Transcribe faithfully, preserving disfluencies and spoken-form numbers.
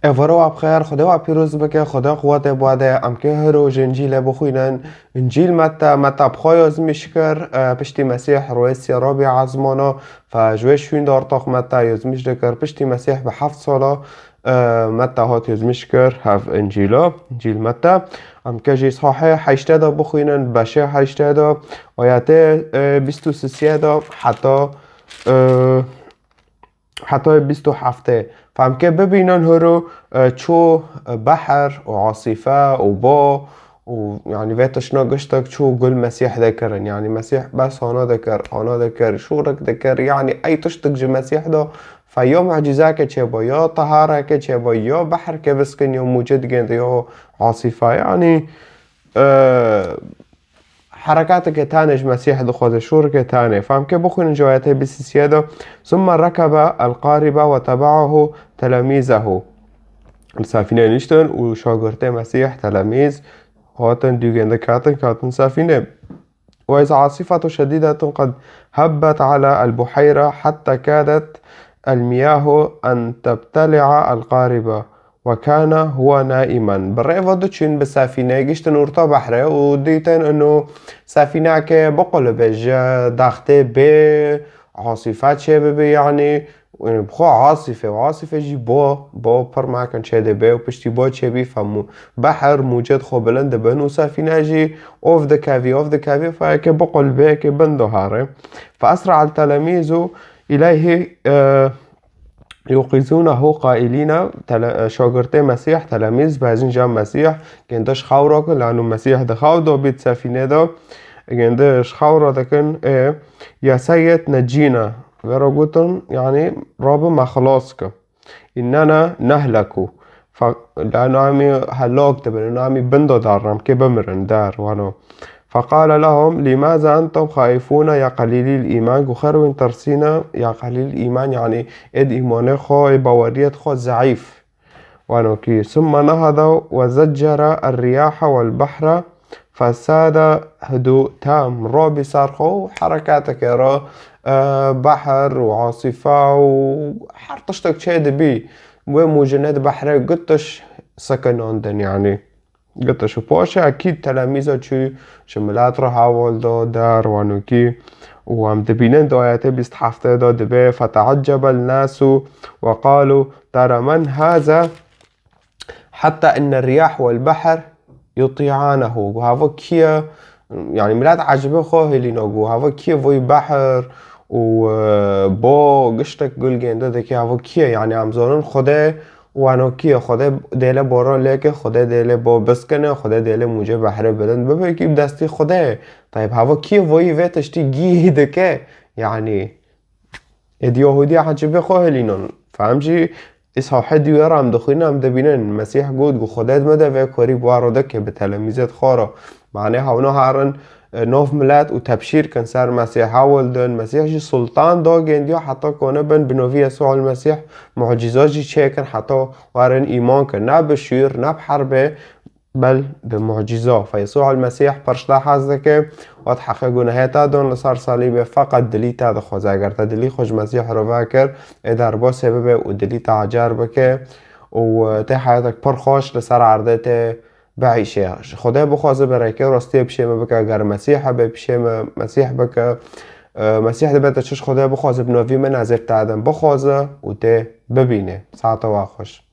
Êvara we bi xêr, Xwedê we pîroz bike, Xwedê quwetê bi we de. Em kê hiro ji Încîlê bixwînin. Încîl Metta, Metta bi xwe yazmîş kir, e, piştî Mesîh royê sêrabî ezmana, fe ji wê şûn de artaq Metta yazmîş dikir. Piştî Mesîh bi heft sala, e, Metta hat yazmîş kir, hev Încîla, Încîl Metta. Em kê jî sahê heştê de bixwînin, beşê heştê de, ayetê, e, bîst û sisê de heta, e, heta bîst û heftê. Fe em kê bibînin hiro, e, çû, e, behr û asîfe û bo û, yanî, vê tiştna giştek çû gul Mesîh de kirin. Yanî, Mesîh bes hana dikir, hana dikir, şûrek dikir. Yanî, ey tiştek ji Mesîh de fe ya mucîzeke çêba, ya tehareke çêba, ya behrke biskin, ya mûcê digêndi, ya asîfe. Yanî, e, herekateke tane ji Mesîh dixwaze, şûreke tane. Fe em kê bixwînin ji ayetê bîst û sê de, ثم ركب القارب وتبعه تلاميذه. Li sefîneyê niştin û şagirtê Mesîh, telemîz, hatin, dû gêndik hatin, hatin sefînê. وإذ عاصفة شديدة قد هبت على البحيرة حتى كادت المياه أن تبتلع القارب وكان هو نائما. Bi rê ve diçûn bi sefîneyê, giştin orta behrê û dîtin ino sefîneke biqulibê, ji dextê bê, asîfe çêbibe, yanî, yanî bi xwe asîfe û asîfe jî bo, bo pir mekin çêdibe û piştî bo çêbî fe mû-, behr mûcê xwe bilind dibin û sefîne jî ov dikevî, ov dikevî, fe yekê biqulibê, yekê bin dihere. فأسرع التلاميذ إليه، e, يوقظونه قائلين، tele-, e, şagirtê Mesîh, telemîz, bêjin ji Mesîh, gêndi ji xew rakin, lano Mesîh di xew de bî di sefînê de, gêndi ji xew radikin, ê, يا سيد نجينا. Vê re gotin, yanî, Rabbi, me xilas ke. إننا نهلك. Fe-, lano em ê helak dibin, lano em ê bin de derin, em kê bimirin, der, wano. فقال لهم: لماذا أنتم خائفون يا قليلي الإيمان؟ Got, xêr wîn tirsîne, ya qelîl îman, yanî êd îmanê xwe, ê baweriyet xwe zeîf. Wano kî, ثم نهض وزجر الرياح والبحر فصار هدوء تام. Rabî ser xwe û herekateke re, e, behr û asîfe û her tiştek çêdibî, wê mûcine di behrê gutiş sekinandin, yanî. Gitiş û paşê ekîd telemîza çû ji milet re heval da, der, wanokî. Û em dibînin di ayetê bîst heftê de dibê: فتعجب الناس وقالوا: ترى من هذا حتى إن الرياح والبحر يطيعانه. Got, hava kî ye? Yanî milet ecibê xwe hêlîna, got, hava kî ye, voyî behr û, e, bo giştek gul gêndi dike, hava kî ye? Yanî em zanin Xwedê wano kî ye, Xwedê dêle boran lêke, Xwedê dêle bo biskine, Xwedê dêle mûcê behrê bilind bibe, kî bi destî Xwedê ye. Tayeb, hava kî ye, voyî vê tiştî gî dike? Yanî, êd Yahûdî ecibê xwe hêlînan. Fe em jî îsahê dî wê re em dixwînin, em dibînin. Mesîh got, got, Xwedê di min de vê karî bi we re dike, bi telemîzêd xwe re. Manê hewna herin, e, nav milet û tebşîr kin ser Mesîh, hewl din. Mesîh jî sultan da gêndiya heta kone bin bi novî Yesû el Mesîh, mucîza jî çêkin heta werin îman kin. Ne bi şûr, ne bi herbê, bel bi mucîza. Fe Yesû el Mesîh pir ji te hez dike, we di heqê gunehê te dan li ser salîbê, feqet dilî te dixwaze. Eger te dilî xwe ji Mesîh re vekir, ê derbasê bibe û dilî te ecar bike û, e, tê heyatek pir xweş li ser erdê tê biîşe. Ji Xwedê bixwaze, bi rêkê rastiyê pişê me bike. Eger Mesîh hebe, pişê me Mesîh bike. E, Mesîh dibe te çi ji Xwedê bixwaze, bi novî min ez ê bi te dem bixwaze û tê bibîne. Saeta we xweş.